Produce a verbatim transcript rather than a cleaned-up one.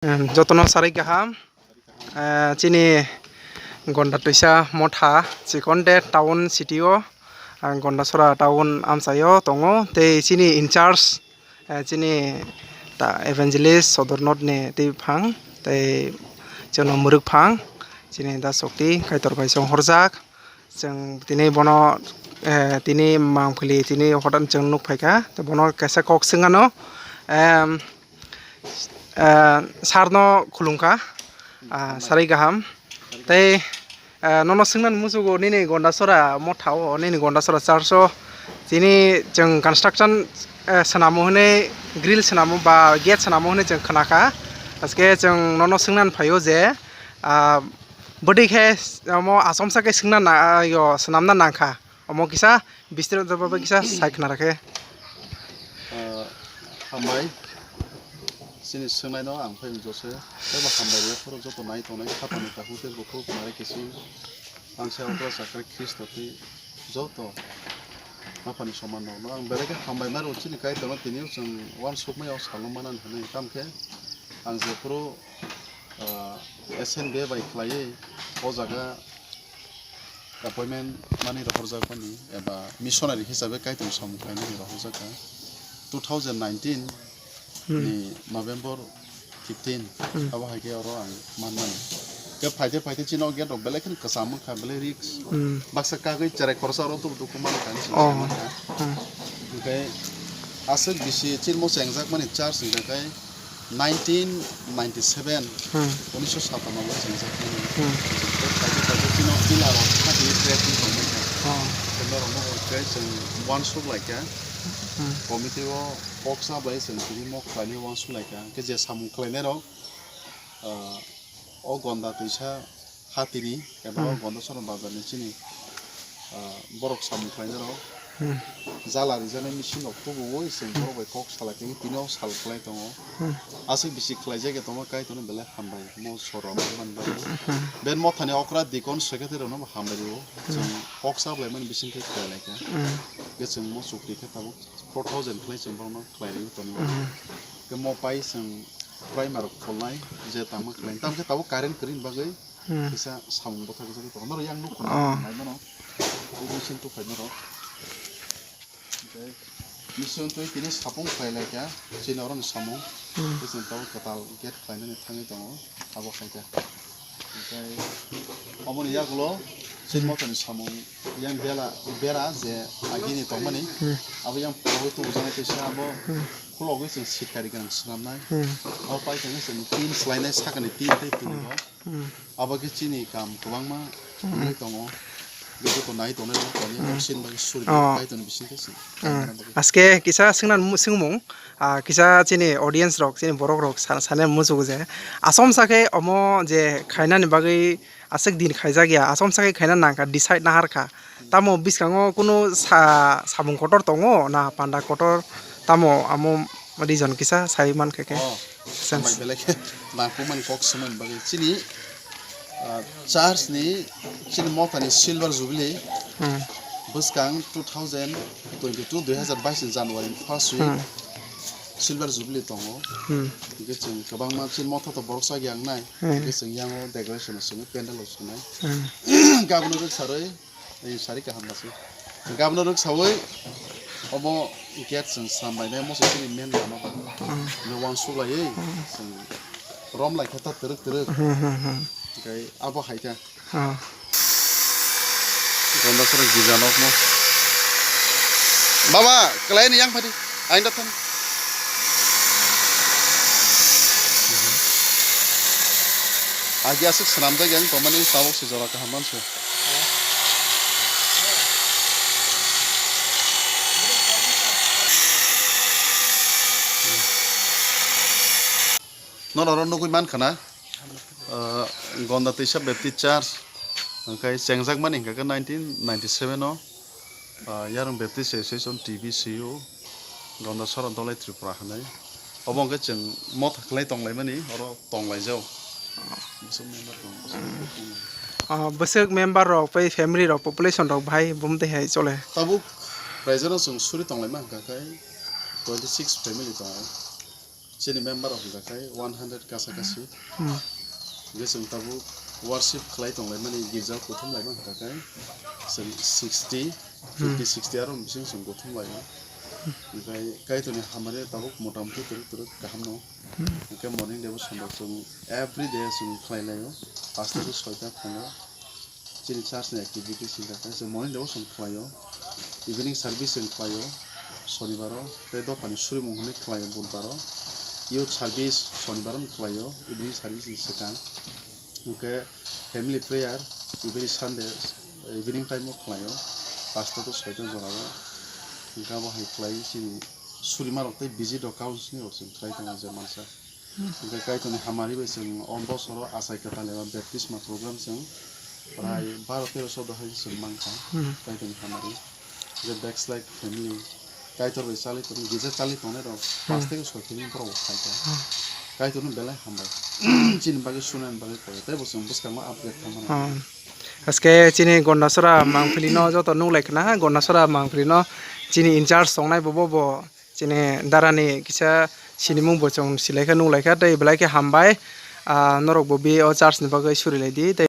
Em, jotono sarik kaham. Eh, chini Gonda Twisa motha Chikonde town city o, ah, Gondasora town amchaio tongo. Tei chini in charge, eh, chini ta evangelist Sodornot ni tei phang, tei chwngno mwrwk phang, chini da Shokti Kaitor bai chwng horjak. Chwng tini bono, eh, tini mangpili tini hodan chwng nuk phaikha, tei bono kaisa kok swngano, em, eh, sir no khulumkha, ah, sarik kaham. Tei, eh, nono swngnani muchugo nini Gondasora motha o, nini Gondasora church o, tini chwng construction, eh, swnamo hwnwi, grill swnamo ba gate swnamo hwnwi chwng khnakha. Aske chwng nono swngnani phaio je, ah, bwdwi khe omo achomsa khe swngna na-, yo, swnamna nangkha. Omo kisa bistro jaba bai kisa sai khna rakhe. Ah, hambai. Chini swngnaino ang phai jose. Tebo hambai rw phuru joto nai tongnai khatani takhuk tei bukhuk nai kisi. Ang se okra sakra Khristo tei joto Aphani soman rokno ang belai khe hambai ma rw chini Kaitorno tini chwng uansukmai o salno manani hwnwi. Tamo khe ang jephuru, ah, S N B A bai khlaiwi o jaga appointment mani rohorjak mani eba missionary hisabe Kaitorni samung khlainani rohorjak kha. Two thousand nineteen Hmm. ni November fifteen, Hmm. abo hai khe oro ang manmani. Khe phaide phaide chini o gate rok belai kheno kwcham wngkha, belai risk. Hmm. Baksa kagwi cherai khoroksa oro tubu tubu manwi kha, Oh. Hmm. Hwnkhe aswk bisi chini mo chengjak mani church hwnkhe nineteen ninety-seven, Hmm. unisho satanno chengjak mani. Hmm. Khe phaide phaide chini o pillar rok thani crack wngwi tongmani kha. Oh. Khe norok no khe chwng uansuk lai kha. Hmm. Committee o kok cha bai chwng tini mo khlainai uansuk lai kha. Khe je samung khlainai rok, ah, o Gonda Twisa hatini eba o Hmm. Gondasora bazar ni chini, ah, borok samung khlainai rok Hmm. jala rijaknai machine rok tubuwi chwng Hmm. borok bai kok salai khe tini o sal khlai tongo. Hmm. Aswk bisi khlaijak ya tongo Kaitorno belai hambai mo sora manba. Hmm. Ben mothani okra dikon secretary rokno bo hambai rwo. Chwng Hmm. kok sa blaimani bising khe khlai lai kha. Hmm. Khe chwng mo chukti khe tabuk four thousand khlai chwng borokno khlai rwi tongo. Hmm. Khe mo pai chwng primer rok kholnai je tangma khlai. Tamo khe tabuk current kwrwini bagwi Hmm. kisa samung bwthak jagwi tongo. Norok yang nuk khna Oh. nai mano. Ubui sin tu phai norok. Tei mission twi tini sapung khlai lai kha. Chini oro ni samung. Hmm. Khe chwng tabuk kwtal gate khlainani thangwi tongo. Abo khai kha. Tei aboni yagulo chini Hmm. mothani samung yang bela bera je agini tongmani. Hmm. Abo yang phulo tubujaknai kisa abo Hmm. khulogwi chwng sitkari gwnang swnamnai. Hmm. Abo pai thangwi chwng tin swlainai sakani tin tei twi Hmm. bo. Hmm. Abo khe chini kam kwbangma Hmm. wngwi tongo. Joto nai tongnai rok kami Hmm. sin bai suri Oh. pai tongni bising khe se. Hmm. Aske kisa swngna mu-, swngmung, ah, kisa chini audience rok, chini borok rok sa-, sanai muchugo je, achomsa khe omo je khainani bagwi aswk din khaijak ya, achomsa khe khaina nang kha, decide nahar kha. Tamo bwskango kunu sa-, samung kotor tongo na panda kotor, tamo amo reason kisa sai man kha khe? Oh, Sense. Hambai belai khe nangkukmani kok swmani bagwi chini, ah, church ni chini mothani silver jubilee Hmm. bwskang two thousand twenty-two, dui hazar bais ni January ni first week Hmm. silver jubilee tongo. Hmm. Hingkhe chwng kwbangma chini motha to borok chak yang nai. Hmm. Hingkhe chwng yango decoration o swngo, pandal o swnai. Hmm. Gabno rwk sarwi Ei sari kaham basi. Gabno rwk sawi omo gate chwng slam bainai moso chini main lama ba. Hmm. Ni uansuk laiwi Hmm. chwng rom lai khe ta twrwk twrwk. Hmm, hmm, hmm. Tei abo hai khe. Hmm. Gondasora gija nokmo. Baba, kwlai ni yang phadi. Aing da thani. Agi aswk swnamjak yang tongmani tabuk se jora kaham manse. Norok oro nugui mankha na, ah, Gonda Twisa Baptist Church, hwnkhe chengjakmani hwnkha khe nineteen ninety-seven o, ah, Yarwng Baptist Association, T B C O, Gondasora Dolai Tripura hinwi. Obo hwnkhe chwng motha khlai tonglaimani, oro tonglaijao. Bwswk member tongo. Ah, bwswk member rok, bai family rok, population rok bahai bumtwi hai chole. Tabuk raijano chwng suri tonglaima hwnkha khe twenty six family tongo. Chini member rok hwnkha khe one hundred kasa kasi. Hmm. Hwnkhe chwng tabuk worship khlai tonglaimani girja kuthum laima hwnkha khe chwng sixty, fifty, sixty aro bising chwng kuthum laio. Hwnkhe Kaitorni hamari tabuk motamoti twrwk twrwk kaham no. Hmm. Hwnkhe morning devotion rok chwng every day chwng khlai laio. Pasta khe soita phungo. Chini church ni activities hwnkha khe chwng morning devotion khlaio, evening service chwng khlaio, sonibaro tei dophani surimung hwnwi khlaio budbaro. Youth service sonibaro khlaio, evening service ni swkang. Hwnkhe family prayer every Sunday evening time o khlaio, pasta to soita jora o. Hwnkhe abo hai khlai chini surimarok tei busy rok counseling rok chwng khlai tongo je mansa. Hwnkhe Kaitorni hamari bai chwng o bosoro achai kwtal eba baptisma program chwng prai baro tero sodo hai chwng mankha. Hmm. Kaitorni hamari je backslide family Kaitor bai chali tong, gija chali tongnai rok Hmm. pash theke soi family borok bo phaikha. Hmm. Kaitorno belai hambai. Chini bagwi sunani bagwi koi tei bo chwng bwskango upgrade khamana. Hmm. Aske chini Gondasora mangpili no joto nuklai khna, Gondasora mangpili no chini in charge tongnai bo, bo, bo chini darani kisa sinimung bo chwng silaikha, nuklaikha, tei belai khe hambai. Ah, norok bo bi o church ni bagwi surilaidi, tei